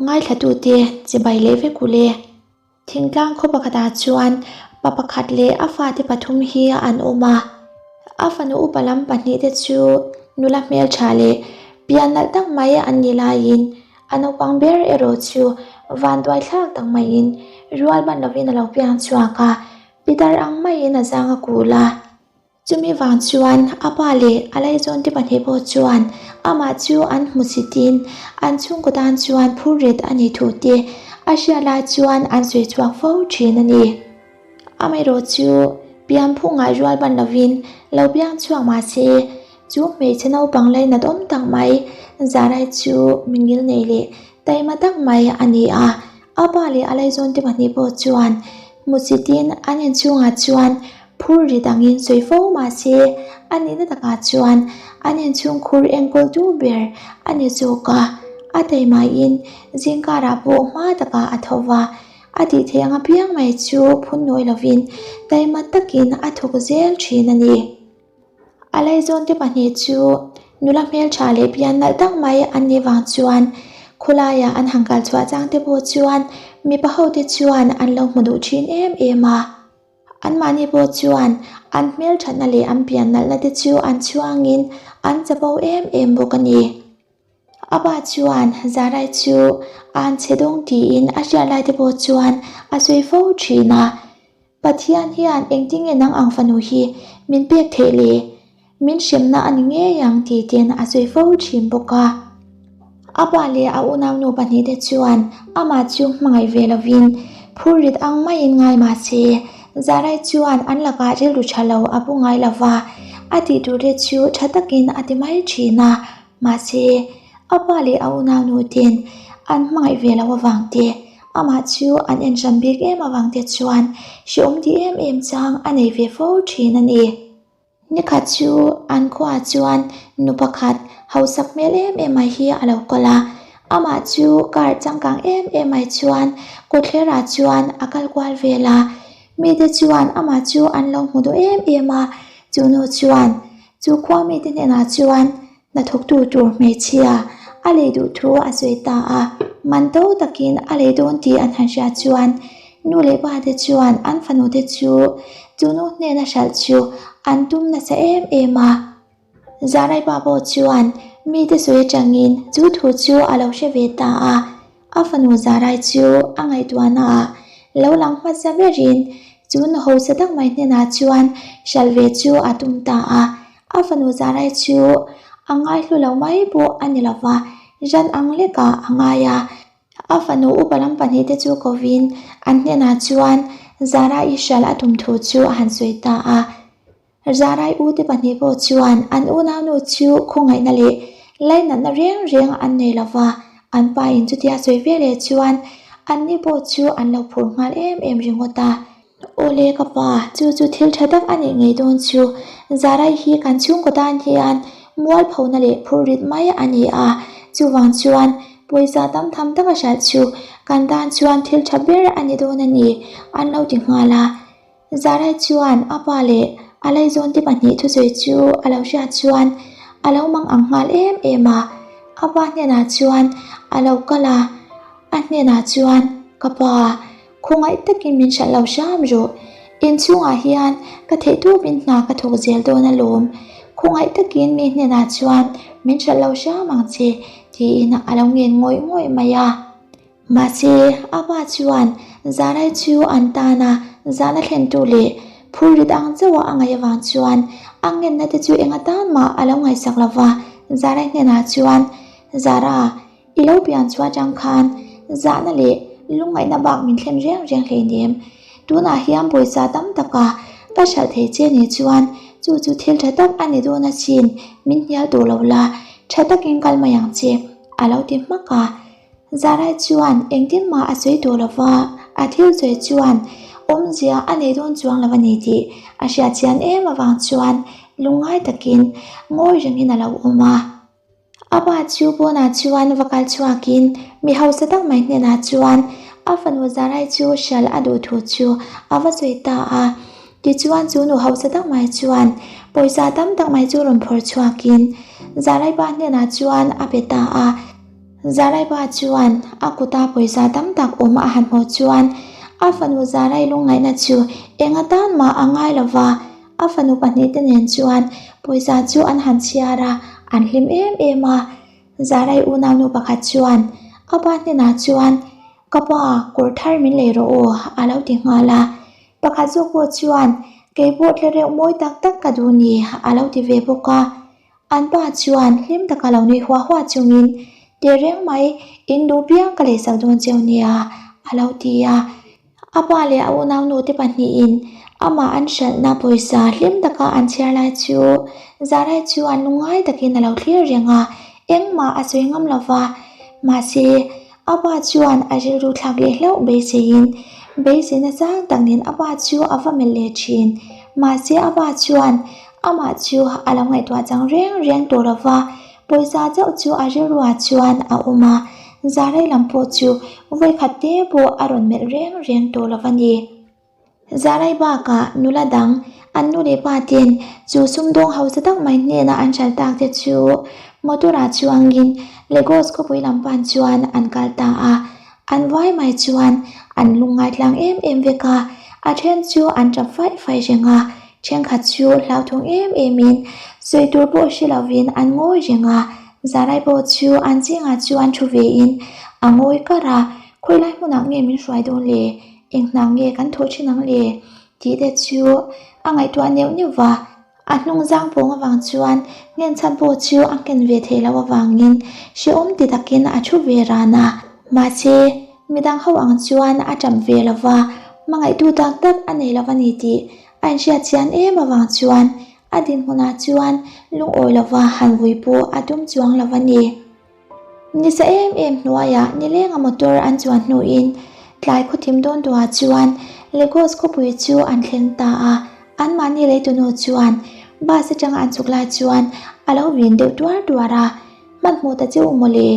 Ngaithlatute chibai leh vek u le. Thingtlang khaw pakhatah chuan pa pakhat leh a fate pathum hi an awm a. A fanu upa lam pahnihte chu nula hmeltha leh pian nalh tak mai an ni laiin a naupang ber erawh chu vanduai thlak tak maiin rual ban lovin a lo piang chhuak a, pitar ang maiin a zang a kul a. Chumi vang chuan a pa leh a laizawnte pahnih pawh chuan amah chu an hmu chitin an chhungkaw tan chuan phur rit a nih thu te a hriat lai chuan an sawi chhuak fo thin a ni. Amaherawh chu pianphung ngai rual ban lovin lo piang chhuak mah se chu hmeichhe naupang lainat awm tak mai Zarai chu mingil nei leh taima tak mai a ni a, A pa leh a laizawnte pahnih pawh chuan hmuchitin an inchhungah chuan phur ri dangin sawi fo mah se, a nihna takah chuan an inchhungkhur enkawltu ber a ni zawk a. A taimahin zingkarah pawh hma takah a tho va, a tih theih ang apiang mai chu phun nawi lovin taima takin a thawk zel thin a ni. A laizawnte pahnih chu nula hmeltha leh pian nalh tak mai an nih vang chuan khawlaiah an han kal chhuah chang te pawh chuan mipa ho te chuan an lo hmu duh thin em em a. Anmahni pawh chuan an hmelthatna leh an pian nalhna te chu an chhuangin an chapo em em bawk a ni. A pa chuan Zarai chu an chhe dawng tiin a hriat lai te pawh chuan a sawi fo thin a. Pathian hian engtinge nang ang fanu hi min pek theih le? Min hremna a ni ngei ang tih ten a sawi fo thin bawk a. A pa leh a unaunu pahnihte chuan amah chu hmangaih ve lovin phur rit ang maiin ngai mah se, Zarai chuan an lakah rilru tha lo a pu ngai lo va, a tih turte chu tha takin a ti mai thin a. Mahse, a pa leh a unaunu ten an hmangaih ve loh avang te, amah chu an enhran bik em avang te chuan hrehawm ti em em chang a nei ve fo thin a ni. Nikhat chu an khuaah chuan nu pakhat hausak hmel em em mai hi a lo kal a, amah chu car changkang em em mai chuan kawtthlerah chuan a kal kual vel a, mite chuan amah chu an lo hmu duh em em a, chu nu chuan Chu khua mite hnenah chuan hnathawktu tur hmeichhia a lei duh thu a sawi ta a, man to takin a lei dawn tih an han hriat chuan nu leh pa te chuan an fanu te chu chu nu hnena hralh chu an tum nasa em em a. Zarai pa pawh chuan mite sawi atangin chu thu chu a lo hre ve ta a, A fanu Zarai chu a ngaihtuahnaah lo lang hmasa berin chu nu hausa tak mai hnenah chuan hralh ve chu a tum ta a. A fanu Zarai chu a ngaihlu lo mai pawh a ni lova, ran ang lekah a ngai a. A fanu upa lam pahnihte chu kovin an hnenah chuan Zarai hralh a tum thu chu a han sawi ta a. Zarai ute pahnih pawh chuan an unaunu chu khawngaihna leh lainatna reng reng an nei lo va, an pa in chutia sawi ve leh chuan anni pawh chu an lo phur nghal em em ringawt a. Awle ka pa, chu chu thil tha tak a nih ngei dawn chu, Zarai hi kan chhungkaw tan hian mualphona leh phurrit mai a ni a, chuvang chuan pawisa tam tham taka hralh chu kan tan chuan thil tha ber a ni dawn a ni, an lo ti nghal a. Zarai chuan a pa leh a laizawnte pahnih thusawi chu a lo hriat chuan a lo mang ang nghal em em a. A pa hnenah chuan a lo kal a, a hnenah chuan, Ka pa, khawngaih takin min hralh lo hram rawh. Inchhungah hian ka theih tawpin hna ka thawk zel dawn alawm. Khawngaih takin mi hnenah chuan min hralh lo hram ang che, tiin a lo ngen ngawih ngawih mai a. Mahse, a pa chuan Zarai chu an tana zahna thlentu leh phurrit ang chauha a ngaih avang chuan a ngenna te chu eng atan mah a lo ngaihsak lo va. Zarai hnenah chuan, Zara, i lo pian chhuah atang khan zahna leh lungngaihna bak min thlen reng reng hleinem. Tunah hian pawisa tam taka ka hralh thei che ni chuan chu chu thil tha tak a ni dawn asin, min hnial tawh lo la, tha takin kal mai ang che, a lo ti hmak a. Zarai chuan engtin mah a sawi tawh lo va, a thil sawi chuan awmzia a nei dawn chuang lo a ni tih a hriat chian em avang chuan lungngai takin ngawi rengin a lo awm a. A pa chu pawnah chuan va kal chhuakin mi hausa tak mai hnenah chuan a fanu Zarai chu hralh a duh thu chu a va sawi ta a. Tichuan chu nu hausa tak mai chuan pawisa tam tak mai chu rawn phawrh chhuakin Zarai pa hnenah chuan a pe ta a. Zarai pa chuan a kuta pawisa tam tak awm a han hmuh chuan a fanu Zarai lungngaihna chu eng atan mah a ngai lo va, a fanu pahnihte nen chuan pawisa chu an han chhiar a, an hlim em em a. Zarai unaunu pakhat chuan a pa hnenah chuan, Ka pa, kawr thar min lei rawh aw, a lo ti nghal a. Pakhat zawk pawh chuan, Kei pawh tlereuh mawi tak tak ka duh ni, a lo ti ve bawk a. An pa chuan hlim taka lo nui huah huah chungin, Tehreng mai, in duh piang ka leisak dawn cheu nia, a lo ti a. A pa leh a unaunu te pahnihin amah an hralhna pawisa hlim taka an chhiar lai chu Zarai chuan lungngai takin a lo thlir reng a, engmah a sawi ngam lo va. Mahse, a pa chuan a rilru thlak leh hlauh beiseiin beiseina sang tak nen a pa chu a va melh leh thin. Mahse, a pa chuan amah chu a lo ngaihtuah chang reng reng tawh lo va, Pawisa chauh chu a rilruah chuan a awm a, Zarai lam pawh chu vawikhat te pawh a rawn melh reng reng tawh lo a ni. Zarai bakah nula dang an nu leh pa ten chu sumdawng hausa tak mai hnena an hral tak te chu motor ah chuangin Lagos khawpui lam pan chuan an kal ta a, an vai mai chuan an lungngai tlang em em vek a, a then chu an tap faih faih reng a, Thenkhat chu hlauthawng em emin sawi tur pawh hre lovin an ngawi reng a, Zarai pawh chu an zingah chuan thu vein a ngawi kar a, Khawilai hmunah nge min hruai dawn le? Eng hna nge kan thawh thin ang le? tih te chu a ngaihtuah neuh neuh va, a hnung zang pawng avang chuan nghenchhan pawh chu a nghen ve theih loh avangin hrehawm ti takin a thu ve ran a, mahse, midang ho ang chuan a ṭap ve lo va, hmangaihtu tak tak a nei lo a ni tih A inhriat chian em avang chuan a dinhmunah chuan lungawi lova han vui pawh a tum chuang lo a ni. Nisa em em hnuaiah nilenga motor an chuan hnuin tlai khawthim dawn duah chuan Lagos khawpui chu an thleng ta a, anmahni leitunu chuan bus atanga an chhuk lai chuan a lo vin deuh tuar tuar a, Hmanhmawh ta che u mawle,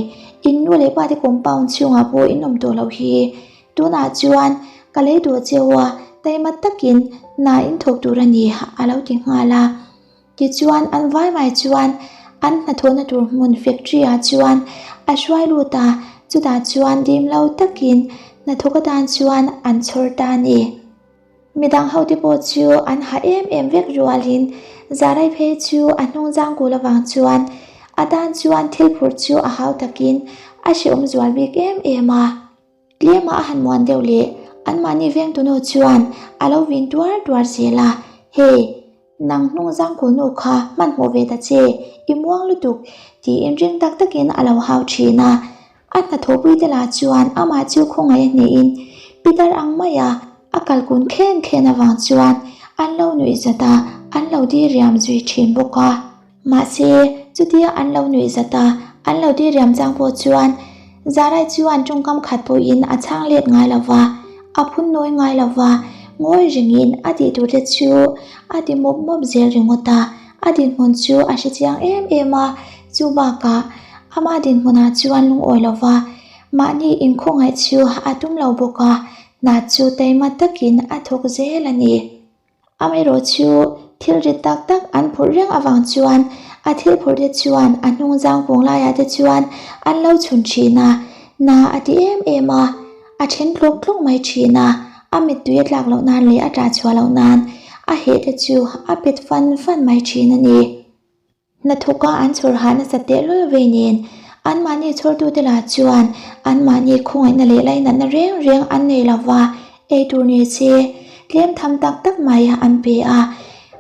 in nu leh pate compound chhungah pawh in awm tawh loh hi. Tunah chuan ka lei duh cheu a, taima takin hna in thawk tur a ni a lo ti nghal a. Tichuan an vai mai chuan an hnathawhna tur hmun factory ah chuan a hruai lut a, chutah chuan dim lo takin hnathawk atan chuan an chhawr ta a ni. Midang hote pawh chu an ha em em vek rualin Zarai phei chu a hnung zang kul avang chuan a tan chuan thil phurh chu a hau takin a hrehawm zual bik em em a. Tlema a han muan deuh leh anmahni vengtunu chuan a lo vin tuar tuar zel a, Hey, nang hnung zangkulnu kha hmanhmawh ve ta che, i muang lutuk, tiin ring tak takin a lo hau thin a. A hnathawhpuite lah chuan amah chu khawngaih a hnehin pitar ang maia a kalkun khen khen avang chuan an lo nuih zat a, an lo diriam zui thin bawk a. Mahse, chutia an lo nuih zat a, an lo diriam chang pawh chuan Zarai chuan tawngkam khat pawhin a chhang let ngai lo va, a phun nawi ngai lo va, ngawi ringin a tih tur te chu a ti mawp mawp zel ringawt a, a dinhmun chu a hre chiang em em a, chu bakah ama dinhmunah chuan lungawi lo va, mahni inkhawngaih chu a tum lo bawk a, hna chu taima takin a thawk zel a ni. Amaherawh chu thil rit tak tak an phurh reng avang chuan a thil phurh te chuan a hnung zang pawng laiah te chuan an lo chhun thin a, na a ti em em a, a then tlawk tlawk mai thin a, a mittui a tlak loh nan leh a tah chhuah loh nan a heh te chu a pet fan fan mai thin a ni. Hnathawka an chhawr hah nasa tehlul vei nen, anmahni chhawrtute lah chuan anmahni khawngaihna leh lainatna reng reng an nei lo va, ei tur ni se tlem tham tak tak mai an pe a,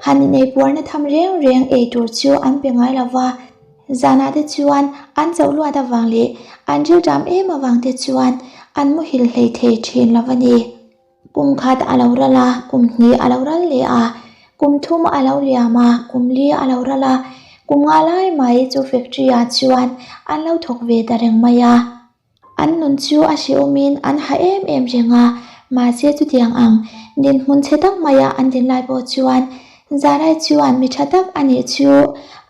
han inei puarna tham reng reng ei tur chu an pe ngai lo va, zanah te chuan an chauh luat avang leh an rilṭam em avang te chuan an muhil hlei thei ṭhin lo a ni. Kum khat a lo ral a, kum hnih a lo ral leh a, kum thum a lo liam a, kum li a lo ral a, kum nga lai mai chu factory ah chuan an lo thawk ve ta reng mai a. An nun chu a hrehawmin an ha em em reng a, mahse chutiang ang dinhmun chhe tak maia an din lai pawh chuan Zarai chuan mi tha tak a nih chu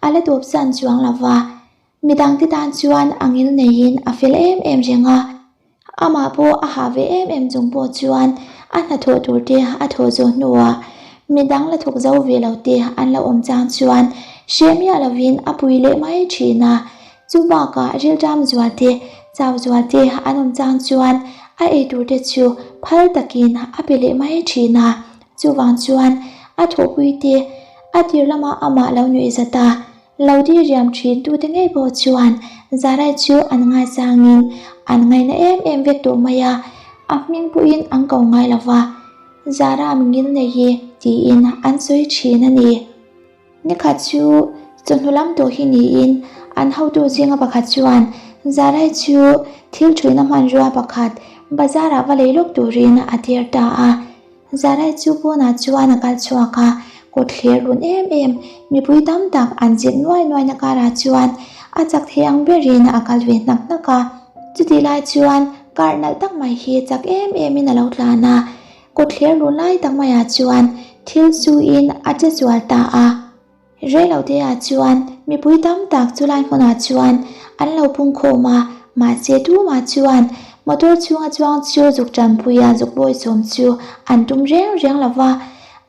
a la tawp san chuang lo va, Midangte tan chuan a ngil neiin a fel em em reng a, amah pawh a hah ve em em chung pawh chuan a hnathawh tur te a thawh zawh hnuah midang la thawk zo ve lo te an lo awm chang chuan hreh miah lovin a pui leh mai thin a, chu bakah rilṭam zual te. Chau zual te an awm chang chuan a eitur te chu phal takin a pe leh mai thin a, chuvang chuan a thawhpui te a tir lama amah lo nuih zat a, lo dil riam thin tute ngei pawh chuan Zarai chu an ngaisangin an ngaina em em vek tawh mai a, a hming pawhin an ko ngai lo va, Zara mingil nei hi tiin an sawi thin a ni. Nikhat chu chawhnu lam tawh hi niin an hotu zinga pakhat chuan Zarai chu thil thuina hmanrua pakhat bazar ah va lei lawk turin a tir ta a. Zarai chu pawnah chuan a kal chhuak a, kawt thlir run em em mipui tam tak an zit nuai nuai na karah chuan a chak thei ang berin a kal ve hnak hnak a. Chutih lai chuan kar nalh tak mai hi chak em emin a lo tlan a. Kawtthler lu lai tak maiah chuan thil chuin a che zual ta a. Reiloteah chuan mipui tam tak chulai hmunah chuan an lo pung khawm a, mahse tumah chuan motor chhunga chuang chu zuk tanpuia zuk bawisawm chu an tum reng reng lo va,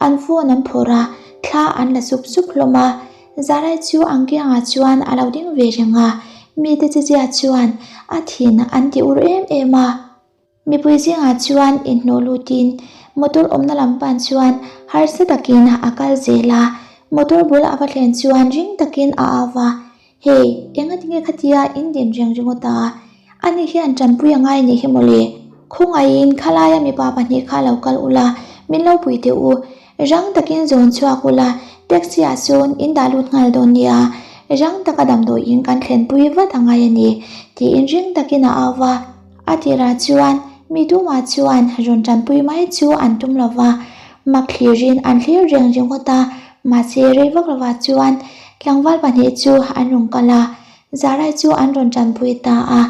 an phone an phawrh a, thla an la sup sup hlawm a. Zarai chu ang kiangah chuan a lo ding ve reng a, mite chezia chuan a thin an ti ur em em a. Mipui zingah chuan inhnawh lutin motor awmna lam pan chuan harsa takin a kal zel a, motor bul a va thlen chuan ring takin a au va, Hey, engatinge khatia in din reng ringawt a? Ani hian tanpui a ngai nih hi mawle. Khawngaihin khalaia mipa pahnih kha lo kal ula, min lo pui teh u. Rang takin zawn chhuak ula, taxi ah sawn in dah lut nghal dawn nia. Rang taka damdawiin kan thlenpui vat a ngai a ni, tiin ring takin a au va. A tirah chuan mi tumah chuan rawn tanpui mai chu an tum lo va, mak thlirin an thlir reng ringawt a, mahse rei vak lovah chuan tlangval pahnih chu an rawn kal a, Zarai chu an rawn tanpui ta a.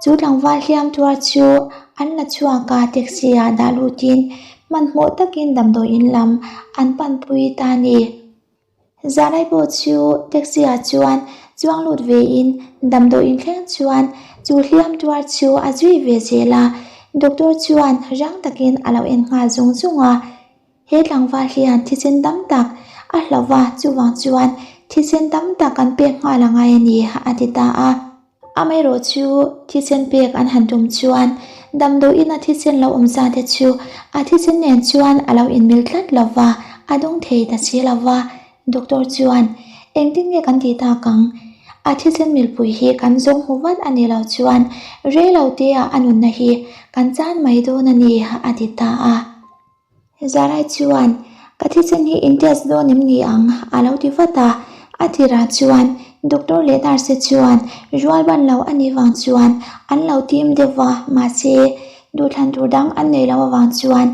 Chu tlangval hliam tuar chu an la chhuak a, taxi ah dah lutin hmanhmawh takin damdawiin lam an panpui ta a ni. Zanai pawh chu taxi ah chuan chuang lut ve in damdawi inthleng chuan chu hliam tuar chu a zui ve zel a, doctor chuan rang takin a lo en nghal zung zung a, he tlangval hian thisen tam tak a hlauh va chuvang chuan thisen tam tak kan pek nghal a ngai a ni a ti ta a. Amaherawh chu thisen pek an han tum chuan damdawiin a thisen lo awm zate chu a thisen nen chuan a lo inmil tlat lo va, a dawng thei ta si lo va. Doctor chuan, Engtin nge kan tih tak ang? A thisen milpui hi kan zawng hmu vat a nih loh chuan rei lo teah a nunna hi kan chan mai dawn a ni, a ti ta a. Zarai chuan, Ka thisen hi in test dawn em ni ang? a lo ti vat a. A tirah chuan doctor leh nurse chuan rual ban lo a nih vang chuan an lo tim deuh va, mahse duhthlan tur dang an nei lo avang chuan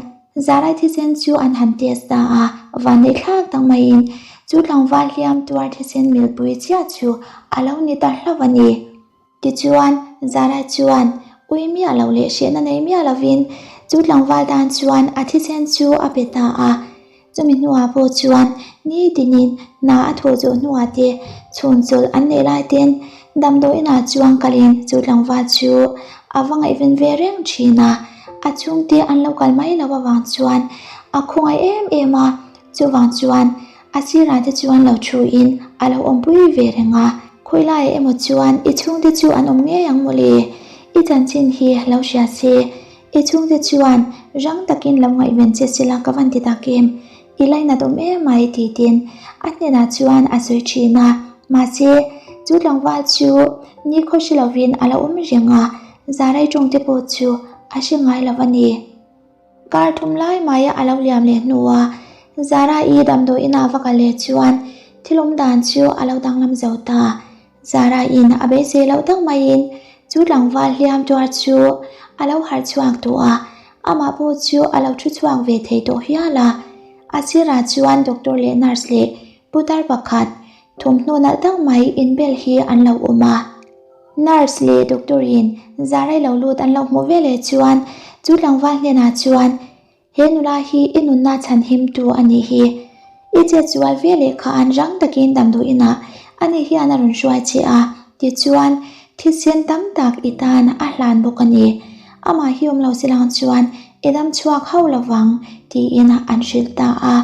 Zarai thisen chu an han test ta a, vanneih thlak tak maiin chu tlangval hliam tuar thisen milpui chiah chu a lo ni ta hlauh a ni. Tichuan, Zara chuan ui miah lo leh hrehna nei miah lovin chu tlangval tan chuan a thisen chu a pe ta a. Chumi hnuah pawh chuan nitinin hna a thawh zawh hnuah te chhun chawlh an neih lai ten damdawiinah chuan kalin chu tlangval chu a va ngaihven ve reng thin a. A chhungte an lo kal mai loh avang chuan a khawngaih em em a, chuvang chuan A sirah te chuan lo thuin a lo awmpui ve reng a, khawi laiah emaw chuan i chhungte chu an awm ngei ang mawle, i chanchin hi lo hria se, i chhungte chuan rang takin lo ngaihven che sela ka van ti tak em, i lainat awm em mai titin a hnenah chuan a sawi thin a, mahse chu tlangval chu nikhaw hre lovin a lo awm reng a, Zarai tawngte pawh chu a hre ngai lo a ni. Kar thum lai mai a lo liam leh hnua Zara-i damdawi inah va kal leh chuan thil awm dan chu a lo danglam zo ta. Zara-in a beisei loh tak maiin chu tlangval hliam tuar chu a lo harh chhuak tawh a, amah pawh chu a lo thu chhuak ve thei tawh hial a. A sirah chuan doctor leh nurse leh putar pakhat thawmhnaw nalh tak mai inbel hi an lo awm a. Nurse leh doctor in Zarai lo lut an lo hmuh ve leh chuan chu tlangval hnenah chuan he nula hi i nunna chhan him tu a nih hi. I chet zual ve leh kha an rang takin damdawi inah ani hian a rawn hruai che a tichuan thisen tam tak i tan a hlan bawk a ni. Amah hi awm lo se lang chuan i dam chhuak hauh lovang tiin an hrilh ta a.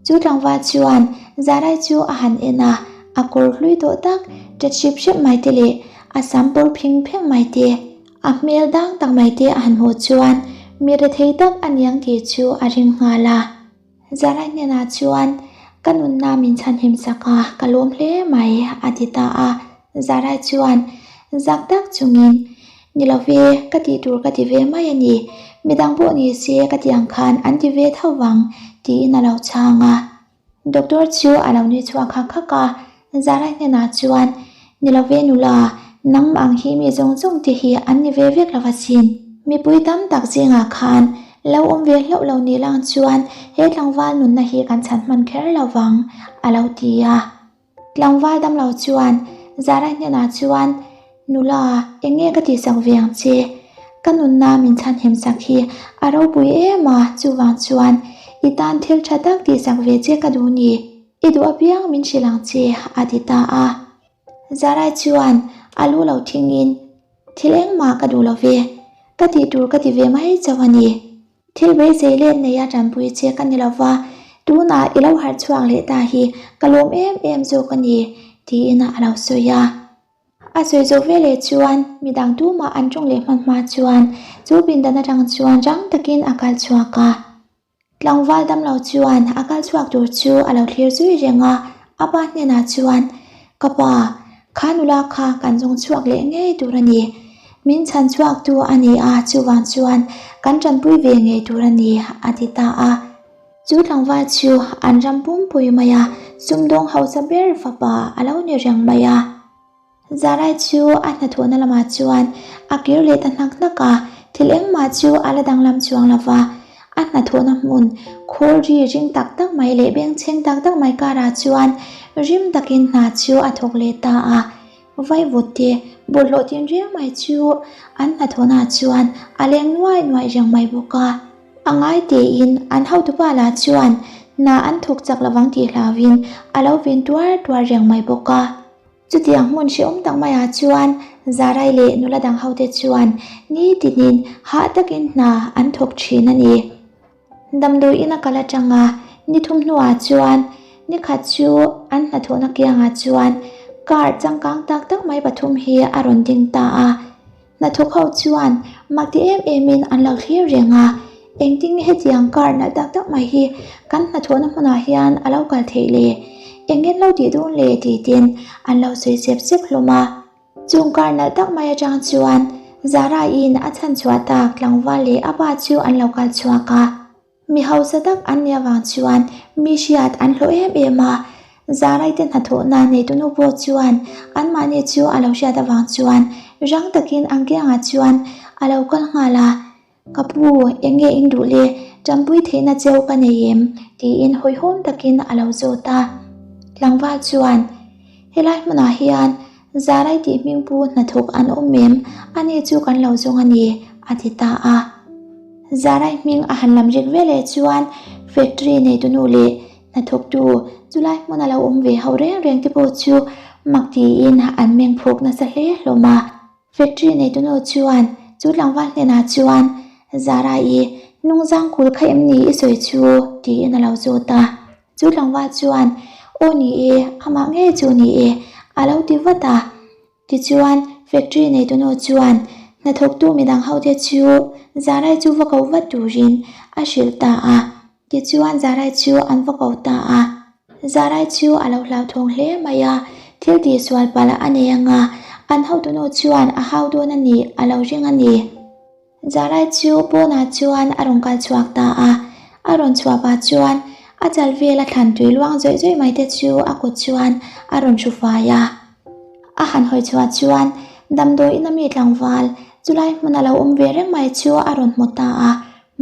Chu tlangval chuan Zarai chu a han en a, a kawr hlui tawh tak, ṭet hrip hrep mai te leh A sam pawr phing pheng mai te, a hmel dang tak mai te a han hmuh chuan mi rethei tak a niang tih chu a ring nghal a. Zarai hnenah chuan, Ka nunna min chhanhim sak a, ka lawm hle mai, a ti ta a. Zarai chuan zak tak chungin, Ni lo ve, ka tih tur ka ti ve mai a ni. Midang pawh ni se ka ti ang khan an ti ve tho vang, tiin a lo chhang a. Doctor chu a lo nui chhuak hak hak a, Zarai hnenah chuan, Ni lo ve nula, nangmah ang hi mi zawng zawng te hi an ni ve vek lo asin. Mipui tam tak zingah khan lo awm ve hlauh lo ni lang chuan he tlangval nunna hi kan chhan hman kher lo vang, a lo ti a. Tlangval damlo chuan Zarai hnenah chuan, Nula, eng nge ka tihsak ve ang che? Ka nunna min chhanhim sak hi a ropui em a, chuvang chuan i tan thil tha tak tihsak ve che ka duh ni. I duh apiang min hrilh ang che, a ti ta a. Zarai chuan a lu lo thingin, Thil engmah ka duh lo ve, ka tih tur ka ti ve mai chauh a ni. Thil beisei let neia tanpui che ka ni lova, tunah i lo harh chhuak leh ta hi ka lawm em em zawk a ni, tiin a lo sawi a. A sawi zawh veleh chuan midang tumah an tawng leh hman hma chuan chu pindan atang chuan rang takin a kal chhuak a. Tlangval damlo chuan a kal chhuak tur chu a lo thlir zui reng a, a pa hnenah chuan, Ka pa, kha nula kha kan zawng chhuak leh ngei tur a ni. Min chhan chhuak tu a ni a, chuvang chuan kan tanpui ve ngei tur a ni, a ti ta a. Chu tlangval chu an ram pumpui mai a, sumdawng hausa ber fapa a lo ni reng mai a. Zarai chu a hnathawhna lamah chuan a kir leh ta hnak hnak a, thil engmah chu a la danglam chuang lo va. A hnathawhna hmun khawl ri ring tak tak mai leh bengchheng tak tak mai karah chuan rim takin hna chu a thawk leh ta a. Vaivut te bawlhhlawh tinreng mai chu an hnathawhnaah chuan a leng nuai nuai reng mai bawk a. A ngai tein an hotupa lah chuan hna an thawk chak lovang tih hlauhin a lo vin tuar tuar reng mai bawk a. Chutiang hmun hrehawm tak maiah chuan Zarai leh nula dang hote chuan nitinin hah takin hna an thawk thin a ni. Damdawiin a kal atanga ni thum hnuah chuan nikhat chu an hnathawhna kiangah chuan car changkang tak tak mai pathum hi a rawn ding ta a. Hnathawk ho chuan mak ti em emin an lo thlir reng a, engtin nge hetiang car nalh tak tak mai hi kan hnathawhna hmunah hian a lo kal theih le? Engin lo tih dawn le? tih tin an lo sawi sep sep hlawm a. Chung car nalh tak mai atang chuan Zara-in a chhanchhuah tak tlangval leh a pa chu an lo kal chhuak a. Mi hausa tak an nih avang chuan mi hriat an hlawh em em a, Zaraite hnathawhna neitunu pawh chuan anmahni chu a lo hriat avang chuan rang takin an kiangah chuan a lo kal nghal a, Ka pu, eng nge in duh le? Ṭampui theihna cheu ka nei em? tiin hawihhawm takin a lo zawt a. Tlangval chuan, Helai hmunah hian Zarai tih hmingpu hnathawk an awm em? Ani chu kan lo zawng a ni, a ti ta a. Zarai hming a han lam rik veleh chuan factory neitunu leh hnathawktu chulai hmuna lo awm ve ho reng reng te pawh chu mak tiin an meng phuk nasa hle hlawm a. Factory neitunu chuan chu tlangval hnenah chuan, Zarai, hnungzang kul kha em ni i sawi chu? tiin a lo zawt a. Chu tlangval chuan, Aw ni e, amah ngei chu ni e, a lo ti vat a. Tichuan, factory neitunu chuan hnathawktu midang hote chu Zarai chu va ko vat turin a hrilh ta a. Tichuan, Zarai chu an va ko ta a. Zarai chu a lo hlauthawng hle mai a, thil tihsual palh a nei anga an hotunu chuan a hau dawn a ni a lo ring a ni. Zarai chu pawnah chuan a rawn kal chhuak ta a, a rawn chhuah pah chuan a chal vel a thlan tui luang zawih zawih mai te chu a kut chuan a rawn hru fai a. A han hawi chhuah chuan damdawiin a mi tlangval chulai hmun a lo awm ve reng mai chu a rawn hmu ta a,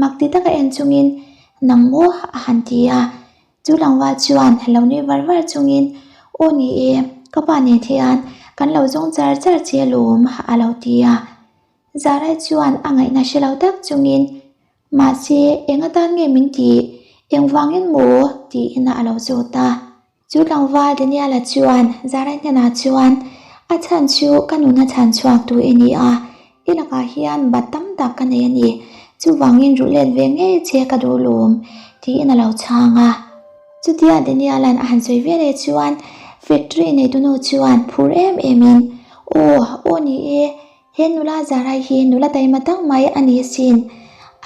mak ti taka en chungin, Nang maw? a han ti a. Chu tlangval chuan lo nui var var chungin, Aw ni e, ka pa nen hian kan lo zawng char char che alawm, a lo ti a. Zarai chuan a ngaihna hre lo tak chungin, Mahse, eng atan nge min tih? Engvangin maw? tiin a lo zawt a. Chu tlangval Daniela chuan Zarai hnenah chuan, A chhan chu ka nuna chhan chhuak tu i ni a, i lakah hian bat tam tak ka nei a ni. Chuvangin ruh let ve ngei che ka duh lawm, tiin a lo chhang a. Chutia Daniela'n a han sawi veleh chuan factory neitunu chuan phur em emin, Aw, aw ni e, he nula Zarai hi nula taima tak mai a ni asin.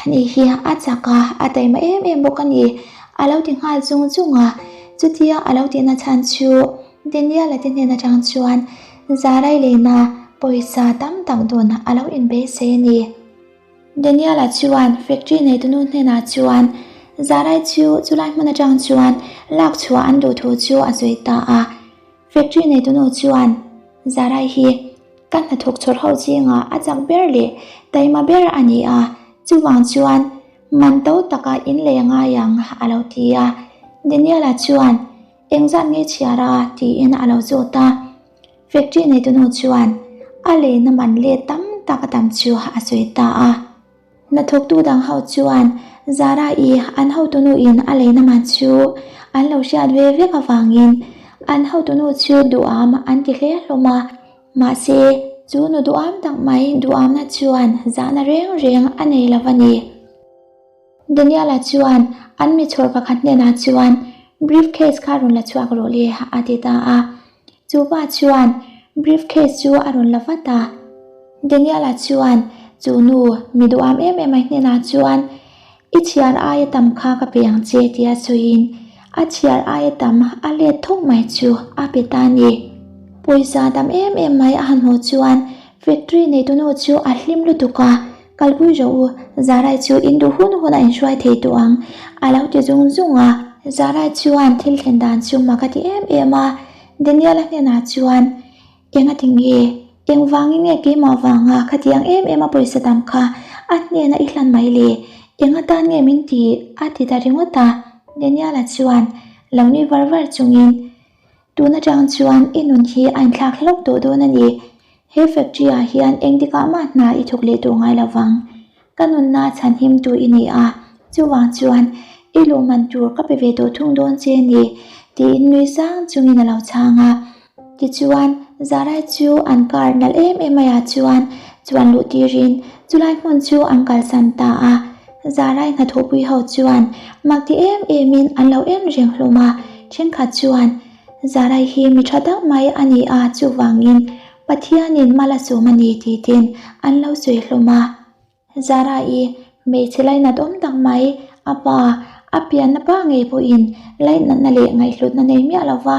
Ani hi a chak a, a taima em em bawk a ni, a lo ti nghal chung chung a. Chutia a lo tihna chhan chu Daniel-a te hnen atang chuan Zarai leina pawisa tam tak dawn a lo inbeisei a ni. Daniel-a chuan factory neitunu hnenah chuan Zarai chu chulai hmun atang chuan lak chhuah an duh thu chu a sawi ta a. Factory neitunu chuan Zarai hi ka hnathawk chhawr ho zingah a chak ber leh taima ber a ni a, chuvang chuan man to taka in lei a ngai ang a lo ti a. Daniel-a chuan engzat nge chhiar a tiin a lo zawt a. Factory neitunu chuan a leina man let tam tak a tam chu a sawi ta a. Hnathawktu dang ho chuan Zara-i an hotunu in a leina man chu an lo hriat ve vek avangin an hotunu chu duham an ti hle hlawm a. Mahse, chu nu duham tak mai duhamna chuan zahna reng reng a nei lo a ni. Daniela chuan an mi chhawr pakhat hnenah chuan briefcase kha rawn la chhuak rawh le a ti ta a. Chu pa chuan briefcase chu a rawn la vat a. Daniela chuan chu nu mi duham em em mai hnenah chuan I chhiar aia tam kha ka pe ang che tia sawiin a chhiar aia tam a let thawk mai chu a pe ta a ni. Pawisa tam em em mai a han hmuh chuan factory neitunu chu a hlim lutuk a. Kalpui rawh u, Zarai chu in duh hun hun a inhruai thei tawh ang, a lo ti zung zung a. Zarai chuan thil thlen dan chu mak a ti em em a, Daniel-a hnenah chuan, Eng a ti nge? Engvangin nge keimah vanga khatiang em em a pawisa tam kha a hnena i hlan mai le? Eng atan nge min ti? a ti ta ringawt a. Daniel-a chuan lo nui var var chungin, Tun atang chuan i nun hi a inthlak hlauh tawh dawn a ni. He factory ah hian engtikah mah hna i thawk leh tawh ngai lo vang. Ka nunna chhan him tu i ni a, chuvang chuan i luh man tur ka pe ve tawh thung dawn che a ni, tiin nui sang chungin a lo chhang a. Tichuan, Zarai chu an car nalh em em maiah chuan chuan luh tirin chulai hmun chu an kalsan ta a. Zarai hnathawhpui ho chuan mak ti em emin an lo en reng hlawm a, thenkhat chuan Zarai hi mi tha tak mai a ni a, chuvangin Pathianin mal a sawm a ni tih ten an lo sawi hlawm a. Zarai hmeichhe lainat awm tak mai a pa, a pianna pa ngei pawhin lainatna leh ngaihhlutna nei miah lova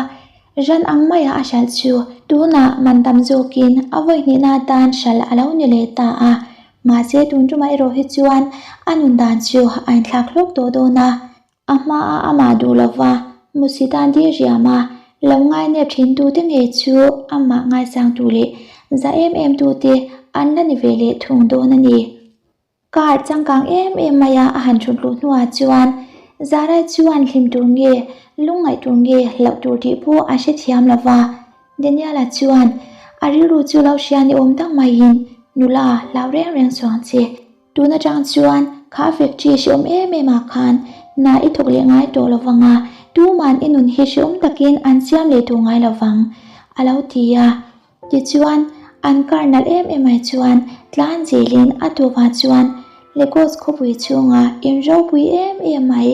ran ang maia a hralh chu tunah man tam zawkin a vawi hnihna atan hralh a lo ni leh ta a. Mahse tun tumah erawh hi chuan a nun dan chu a inthlak hlawk tawh dawn a, a hmaa amah duh lova musi tan dir riam a, lo ngainep thin tute ngei chu amah ngaisangtu leh za em em tute an la ni ve leh thung dawn a ni. Car changkang em em maia a han thut luh hnuah chuan Zarai chuan hlim tur nge, lungngaih tur nge hlauh tur tih pawh a hrethiam lova. Daniela chuan a rilru chu lo hria ni awm tak maiin, Nula, hlau reng reng suang che. Tun atang chuan kha factory hreawm em em ah khan hna i thawk leh ngai tawh lovang a, tuman i nun hi hreawm takin an siam leh tawh ngai lovang, a lo ti a. Tichuan, an car nalh em em ai chuan tlan zelin a tawpah chuan Lagos khawpui chhunga in ropui em em mai,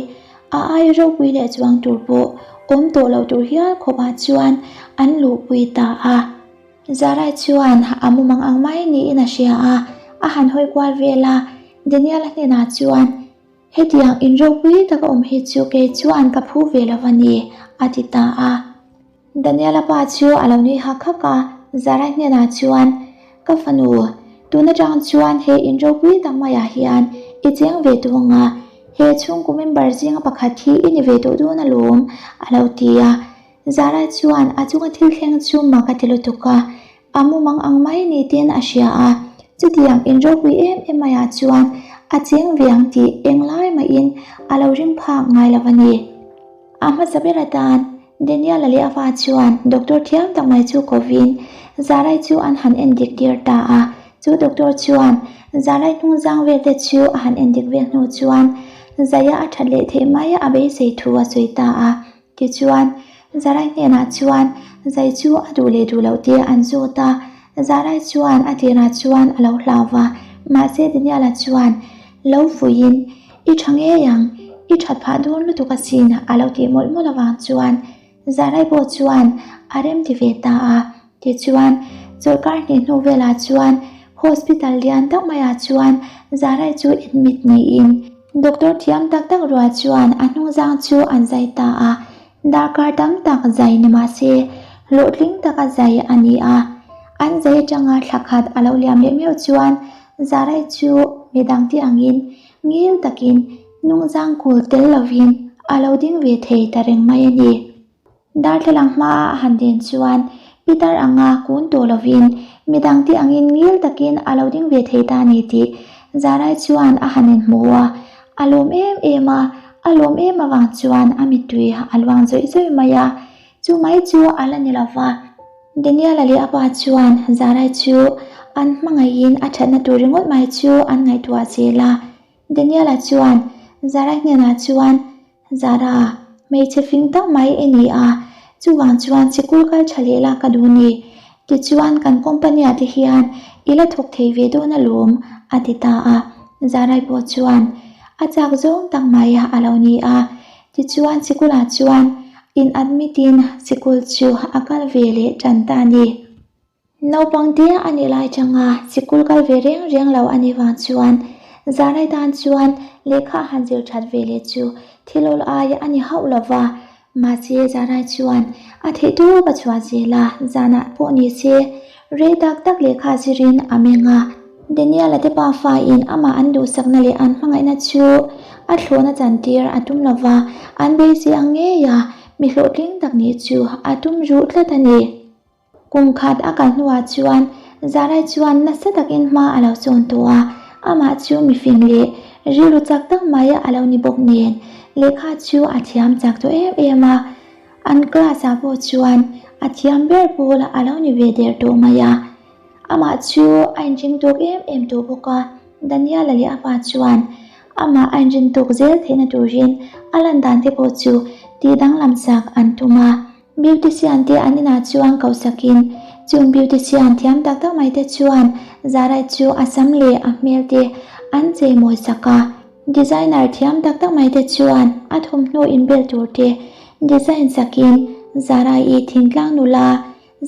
a ai ropui leh chuang tur pawh awm tawh lo tur hial khawpah chuan an luhpui ta a. Zarai chuan a mumang ang mai niin a hria a, a han hawi kual vel a, Daniel-a hnenah chuan, Hetiang in ropui taka awm hi chu kei chuan ka phu ve lo a ni, a ti ta a. Daniela pa chu a lo nui hak hak a, Zarai hnenah chuan, Ka fanu, tun atang chuan he in ropui tak maiah hian i cheng ve tawh ang a, he chhungkaw member zinga pakhat hi i ni ve tawh dawn alawm, a lo ti a. Zarai chuan a chunga thil thleng chu mak a ti lutuk a, a mumang ang mai ni ten a hria a, chutiang in ropui em em maiah chuan a cheng ve ang tih englai mahin a lo ring phak ngai lo a ni. A hmasa ber atan Daniel-a leh a pa chuan doctor thiam tak mai chu kovin Zarai chu an han endik tir ta a. Chu doctor chuan Zarai hnungzang vel te chu a han endik vel hnu chuan Zaia a that leh theih mai a beisei thu a sawi ta a. Tichuan, Zarai hnenah chuan Zai chu a duh leh duh loh te an zawt a. Zarai chuan a tirah chuan a lo hlau va, mahse Daniel-a chuan lo fuihin, I tha ngei ang, i that phah dawn lutuk asin a lo tih mawlh mawlh avang chuan Zarai pawh chuan a rem ti ve ta a. Tichuan, Chawlhkar hnih hnu velah chuan hospital lian tak maiah chuan Zarai chu admit niin doctor thiam tak tak rual chuan a hnungzang chu an zai ta a. Darkar tam tak zai ni mah se hlawhtling taka zai a ni a. An zai atanga thla khat a lo liam leh meuh chuan Zarai chu midangte angin ngil takin hnungzang kul tel lovin a lo ding ve thei ta reng mai a ni. Darthlalang hmaa a han din chuan Peter anga kun tawh lovin midangte angin ngil takin a lo ding ve thei ta a ni tih Zarai chuan a han inhmu a, a lawm em em a, a lawm em avang chuan a mittui a luang zawih zawih mai a, chu mai chu a la ni lova. Daniel-a leh a pa chuan Zarai chu an hmangaihin a thatna tur ringawt mai chu an ngaihtuah zel a. Daniel-a chuan Zarai hnenah chuan, Zara, hmeichhe fing tak mai i ni a, chuvang chuan sikul kal tha leh la ka duh ni. Tichuan kan company-ah te hian i la thawk thei ve dawn alawm, a ti ta a. Zarai pawh chuan a chak zawng tak mai a lo ni a. Tichuan sikulah chuan in admit in sikul chu a kal ve leh tan ta a ni. Naupang te a nih lai changa sikul kal ve reng reng lo a nih vang chuan Zarai tan chuan lehkha han zir that ve leh chu thil awl ai a ni hauh lo va. Mahse Zarai chuan a theih tawp a chhuah zel a, zanah pawh ni se rei tak tak lehkha zirin a meng a. Daniel-a te pafa in amah an duhsakna leh an hmangaihna chu a thlawhna chantir a tum lo va, an beisei ang ngei a, mi hlawhtling tak nih chu a tum ruh tlat a ni. Kum khat a kal hnuah chuan Zarai chuan nasa takin hma a lo sawn tawh a, amah chu mifing leh rilru chak tak mai a lo ni bawk nen lehkha chu a thiam chak tawh em em a. An class ah pawh chuan a thiam ber pawl a lo ni ve der tawh mai a. Amah chu a inring tawk em em tawh bawk a, Daniel-a leh a pa chuan amah a inrin tawk zel theihna turin a lan dan te pawh chu tih danglam sak an tum a. Beautician te an inah chuan koh sakin chung beautician thiam tak tak mai te chuan Zarai chu a sam leh a hmel te an chei mawi sak a. Designer thiam tak tak mai te chuan a thawmhnaw inbel tur te design sakin Zarai-i thingtlang nula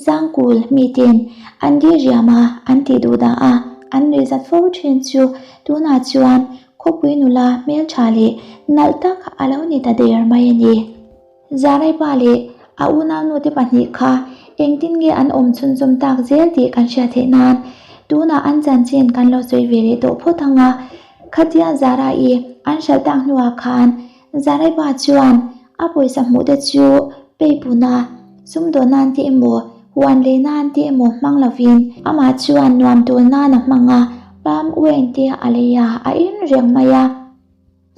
Zangkul miten an dir riam a, an tih duh dah a, an nuih zat fo thin chu tunah chuan khawpui nula hmeltha leh nalh tak a lo ni ta der mai a ni. Zaraipa leh a unaunu te pahnih kha engtin nge an awm chhunzawm tak zel tih kan hriat theih nan tunah an chanchin kan lo sawi ve leh tawh phawt ang a. Khatia Zara-i an hralh tak hnuah khan Zaraipa chuan a pawisa hmuh te chu peipuna sumdawn nan te emaw huan leh nan te emaw hmang lovin amah chuan nuam tawl nan a hmang a, palm wine te a lei a, a in reng mai a.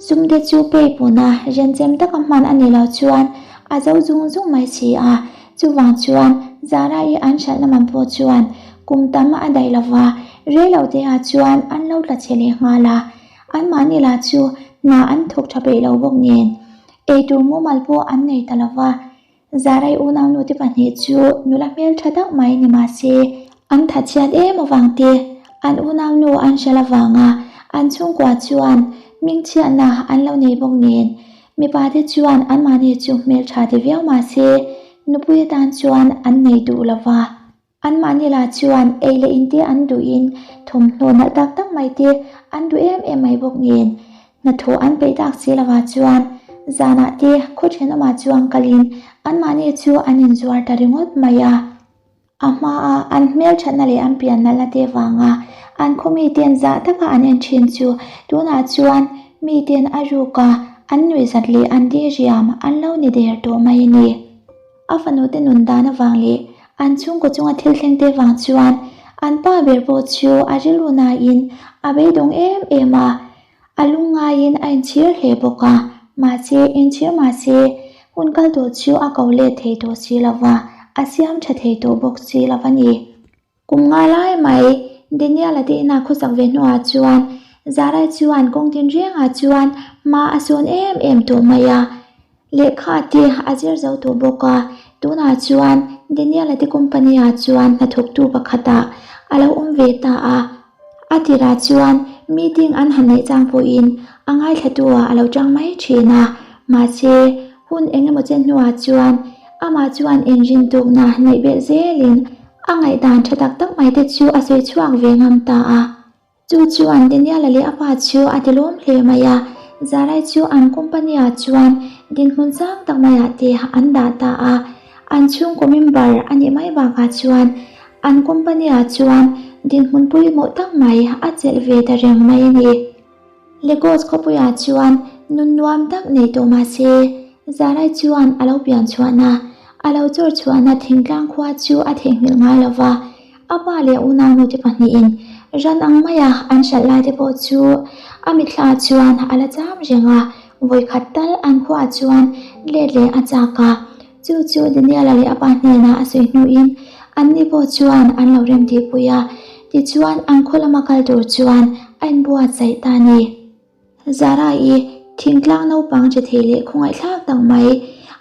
Sumte chu peipuna renchem taka hman a ni lo chuan a zo zung zung mai si a, chuvang chuan Zara-i an hralhna man pawh chuan kum tam a daih lo va, rei lo te ah chuan an lo tla chhe leh nghal a, anmahni lah chu hna an thawk tha peih lo bawk nen eitur mumal pawh an nei ta lo va. Zarai unaunu te pahnih chu nula hmeltha tak mai ni mah se, an thatchhiat em avang te, an unaunu an hral avanga an chhungkua chuan hmingchhiatna an lo nei bawk nen, mipa te chuan anmahni chu hmeltha ti viau mah se, nupui atan chuan an nei duh lo va. Anmahni lah chuan ei leh in te an duhin thawmhnaw nalh tak tak mai te an duh em em mai bawk nen hnathawh an peih tak si lovah chuan zanah te khaw thenawmah chuan kalin anmahni chu an inzuar ta ringawt mai a. A hmaa an hmelthatna leh an pian nalhna te vanga an khaw miten zah taka an en thin chu tunah chuan miten a ruka an nuihzat leh an diriam an lo ni der tawh mai a ni. A fanute nun dan avang leh an chhungkaw chunga thil thleng te vang chuan an pa ber pawh chu a rilru nain a beidawng em em a, a lungngaiin a inchhir hle bawk a, mahse inchhir mahse hun kal tawh chu a ko let thei tawh si lova, a siam tha thei tawh bawk si lova ni. Kum nga lai mai Daniel-a te inah khawsak ve hnuah chuan Zarai chuan kawng tin rengah chuan hma a sawn em em tawh mai a, lehkha te a zir zo tawh bawk a, tunah chuan Daniel-a te company-ah chuan hnathawktu pakhatah a lo awm ve ta a. A tirah chuan meeting an han neih chang pawhin a ngaithlatu ah a lo chang mai thin a, mahse hun eng emaw chen hnuah chuan amah chuan inrin tukna neih belh zelin A ngaihdan tha tak tak mai te chu a sawi chhuak ve ngam ta a. Chu chuan Daniel-a leh a pa chu a ti lawm hle mai a, Zarai chu an company-ah chuan dinhmun sang tak maiah te an dah ta a. An chhungkaw member a nih mai bakah chuan an company-ah chuan dinhmun pawimawh tak mai a chelh ve ta reng mai a ni. Lagos khawpuiah chuan nun nuam tak nei tawh mah se, Zarai chuan a lo pian chhuahna, a lo chawr chhuahna thingtlang khua chu a theihnghilh ngai lo va. A pa leh unaunute pahnihin ran ang maia an hralh laite pawh chu a mitthla chuan a la cham reng a, vawikhat tal an khuaah chuan let leh a chak a. Chu chu Daniela leh a pa hnenah a sawi hnuin anni pawh chuan an lo remtihpui a, tichuan an khaw lama kal tur chuan a inbuatsaih ta a ni. Zara-i thingtlang naupang che thei leh khawngaihthlak tak mai,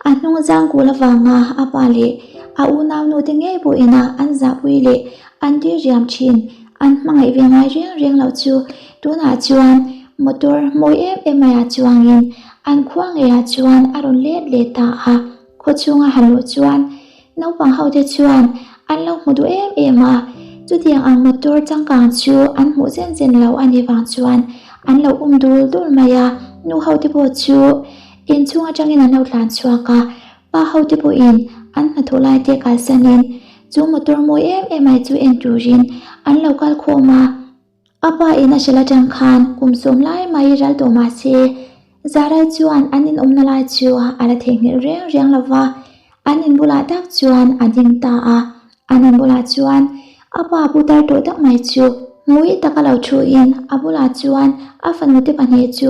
a hnung zang kul avanga a pa leh a unaunu te ngei pawhin a an zahpui leh an diriam thin an hmangaih ve ngai reng reng loh chu tunah chuan motor mawi em em maiah chuangin an khua ngeiah chuan a rawn let leh ta a, khaw chhunga han luh chuan Naupang ho te chuan an lo hmu duh em em a, chutiang ang motor changkang chu an hmuh zen zen lo a nih vang chuan an lo um dul dul mai a, nu ho te pawh chu inchhung atangin an lo tlan chhuak a, pa ho te pawhin an hnathawh lai te kalsanin chu motor mawi em em mai chu en turin an lo kal khawm a. A pa in a hrilh atang khan kum sawm lai mai ral tawh mah se, Zarai chuan an inawmna lai chu a la theihnghilh reng reng lo va, an in bulah tak chuan a ding ta a. An in bulah chuan a pa putar tawh tak mai chu ngui taka lo thuin a bulah chuan a fanute pahnih chu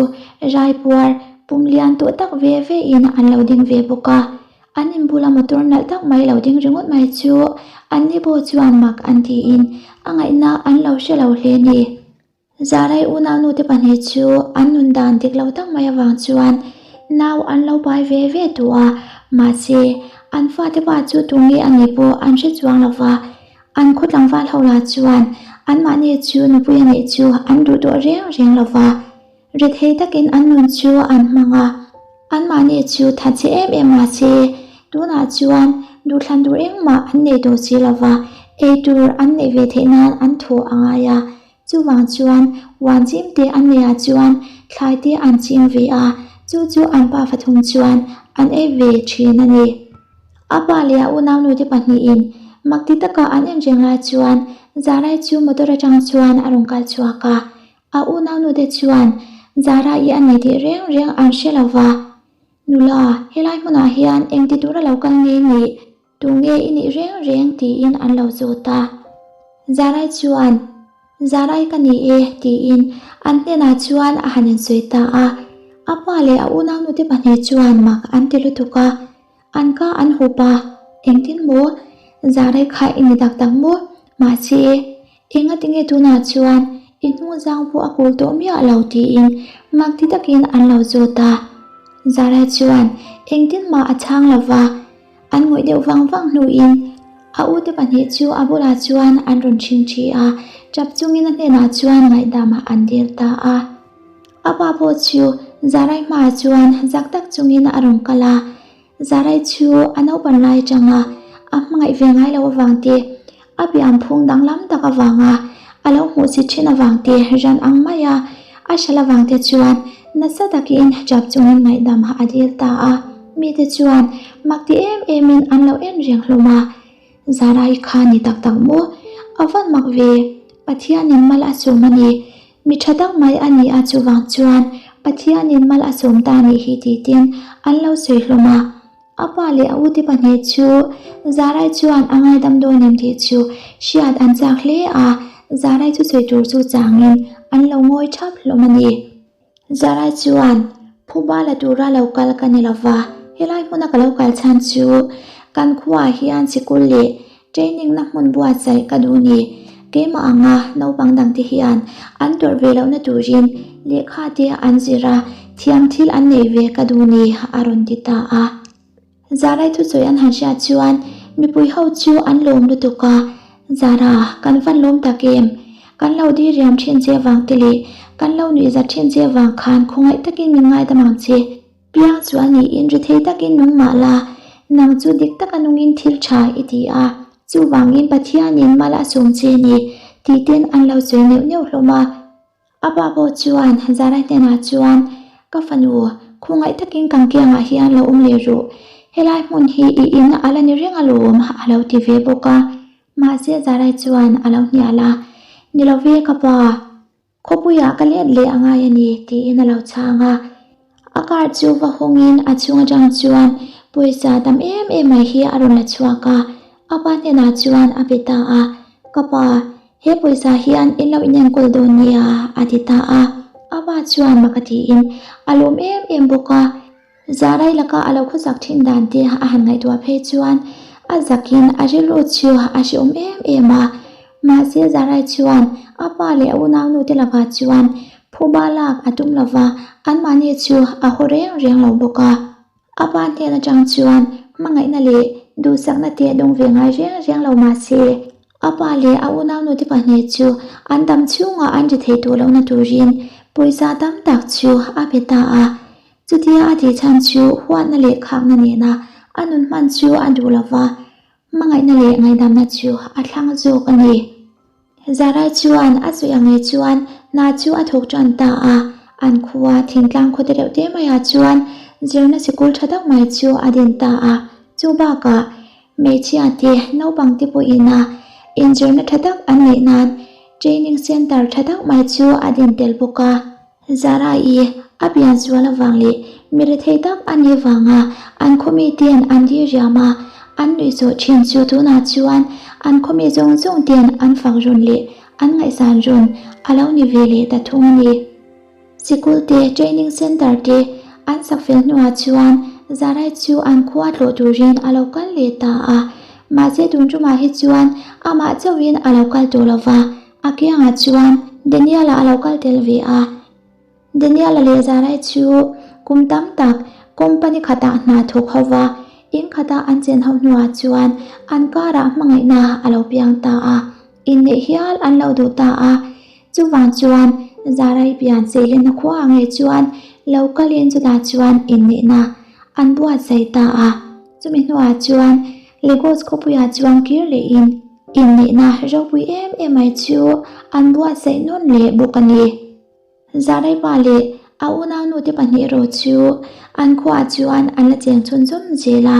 raipuar pum lian tawh tak ve vein an lo ding ve bawk a. An inbula motor nalh tak mai lo ding ringawt mai chu anni pawh chuan mak an tiin a ngaihna an lo hre lo hle ni. Zarai unaunute pahnih chu an nun dan dik lo tak mai avang chuan nau an lo pai ve ve tawh a, mahse an fate pa chu tunge a nih pawh an hre chuang lo va, an khaw tlangval ho lah chuan anmahni chu nupui a neih chu an duh tawh reng reng lo va. Rethei takin an nun chu an hmang a, anmahni chu that che em em mah se, tunah chuan duhthlan tur engmah an nei tawh si lo va, ei tur an neih ve theih nan an thaw a ngai a. Chuvang chuan uan chim te an neihah chuan thlai te an ching ve a, chu chu an pa fathum chuan an ei ve thin a ni. A pa leh a unaunute pahnihin mak ti taka an en reng lai chuan Zarai chu motor atang chuan a rawn kal chhuak a, A unaunute chuan Zara i a ni tih reng reng an hre lo va, Nula, helai hmunah hian engti tura lo kal nge nih, tu nge i nih reng reng tiin an lo zawt a. Zarai chuan, Zarai ka ni e tiin an hnenah chuan a han insawi ta a. A pa leh a unaunute pahnih chuan mak an ti lutuk a, an ka an hup a, Engtin maw? Zarai kha i ni tak tak maw? Mahse, Engatinge tunah chuan i hnungzang pawh a kul tawh miah lo tiin mak ti takin an lo zawt a. Zara chuan engtin mah a chhang lo va, an ngawih deuh vang vang hnuin a ute pahnih chu a bulah chuan an rawn chhingchhi a, tap chungin a hnenah chuan ngaihdam an dil ta a. A pa pawh chu Zarai hmaah chuan zak tak chungin a rawn kal a. Zarai chu a naupan lai atanga a hmangaih ve ngai loh avang te, a pian phung danglam tak avanga a lo hmuh chi thin avang te ran ang maia a hral avang te chuan nasa takin chap chungin ngaihdam a dil ta a. Mite chuan mak ti em emin an lo en reng hlawm a. Zarai kha ni tak tak maw? A van mak ve, Pathianin mal a sawm a ni. Mi tha tak mai a ni a chuvang chuan Pathianin mal a sawm ta nih hi titin an lo sawi hlawm a. A pa leh a ute pahnih chu Zarai chuan a ngaidam dawn em tih chu hriat an chak hle a, Zarai chu sawi tur chu changin an lo ngawi thap hlawm a ni. Zarai chuan, Phuba la tura lo kal ka ni lova, helai hmuna ka lo kal chhan chu kan khuaah hian sikul leh training na hmun buatsaih ka duh ni. Keimah anga naupang dangte hian an tawrh ve lohna turin lehkha te an zir a, thiam thil an nei ve ka duh ni, a rawn ti ta a. Zarai thusawi an han hriat chuan mipui ho chu an lawm lutuk a, Zara, kan van lawm tak em? Kan lo dir riam thin che vang te leh kan lo nuih zat thin che vang khan khawngaih takin min ngaidam ang che. Piang chu a niin ri thei takin nung mah la, nang chu dik taka nungin thil tha i ti a. Chuvangin Pathianin mal a sawm che ni tih ten an lo sawi neuh neuh hlawm a. A pa pawh chuan Zara hnenah chuan, Ka fanu, khawngaih takin kan kiangah hian lo awm leh rawh. Helai hmun hi i in a la ni reng alawm a lo ti ve bawk a. Mahse Zarai chuan a lo hnial a, Ni lo ve ka pa. Khawpuiah ka let leh a ngai a ni, tiin a lo chhang a. A car chu va hawngin a chhung atang chuan pawisa tam em em mai hi a rawn la chhuak a, a pa hnenah chuan a pe ta a, Ka pa, he pawisa hian in lo inenkawl dawn nia, a ti ta a. A pa chuan maka tiin a lawm em em bawk a. Zarai laka a lo khawsak thin dan te a han ngaihtuah phei chuan a zakin a rilru chu a hreawm em em a. Mahse Zarai chuan a pa leh a unaunu te lakah chuan phuba lak a tum lova, anmahni chu a haw reng reng lo bawk a. A pa hnen atang chuan hmangaihna leh duhsakna te dawng ve ngai reng reng lo mahse a pa leh a unaunu te pahnih chu an dam chhungah an ri thei tawh lohna turin pawisa tam tak chu a pe ta a. Chutia a tih chhan chu huatna leh khakna nena a nun hman chu a duh lo va, hmangaihna leh ngaihdamna chu a thlang zawk a ni. Zarai chuan a sawi ang e chuan hna chu a thawk tan ta a, an khua thingtlang khaw te reuh te maiah chuan zirna sikul tha tak mai chu a din ta a, chu bakah hmeichhia te naupang te pawhin a inzirna tha tak an neih nan training centre tha tak mai chu a din tel bawk a. Zara-i a pian sual avang leh mi rethei tak a nih vanga an khawmi ten an dir riam a, an nuihsawh thin chu tunah chuan an khawmi zawng zawng ten an fak rawn leh an ngaihsan rawn a lo ni ve leh ta thung a ni. Sikul te, training centre te an sak fel hnuah chuan Zarai chu an khua tlawh turin a lo kal leh ta a, mahse tun tumah hi chuan amah chauhin a lo kal tawh lova, A kiangah chuan Daniel-a a lo kal tel ve a. Daniel-a leh Zarai chu kum tam tak company khatah hna thawk ho va, in khata an chen ho hnuah chuan an karah hmangaihna a lo piang ta a, inneih hial an lo duh ta a. Chuvang chuan Zarai pian seilenna khua ngei chuan lo kalin chutah chuan inneihna an buatsaih ta a. Chumi hnuah chuan Lagos khawpuiah chuan kir lehin inneihna ropui em em mai chu an buatsaih nawn leh bawk a ni. Zaraipa leh a unaunu te pahnih erawh chu an khuaah chuan an la cheng chhunzawm zel a.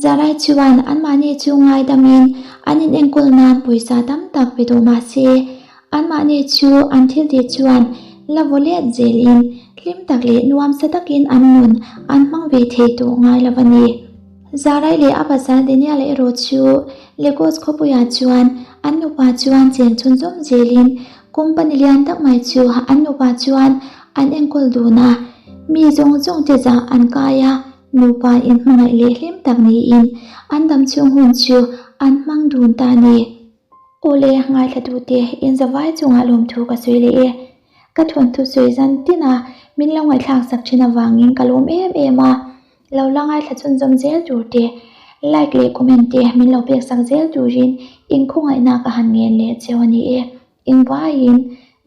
Zarai chuan anmahni chu ngaidamin an inenkawl nan pawisa tam tak pe tawh mah se, anmahni chu an thiltih chuan la vaw let zelin hlim tak leh nuamsa takin an nun an hmang ve thei tawh ngai lo a ni. Zarai leh a pasal Daniel erawh chu Lagos khawpuiah chuan an nupa chuan cheng chhunzawm zelin company lian tak mai chu an nupa chuan an enkawl dun a, mi zawng zawng te zah an kai a, nupa inhmangaih leh hlim tak niin an damchhung hun chu an hmang dun ta a ni. Awle, ngaithlatute inzavai chungah lawmthu ka sawi leh e. Ka thawnthu sawi zan tin a, min lo ngaihthlak sak thin avangin ka lawm em em a. Lo la ngaithla chhunzawm zel tur te, like leh comment te min lo pek sak zel turin inkhawngaihna ka han ngen leh cheu a ni e. Engvaiin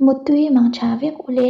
muttui mang tha vek ule.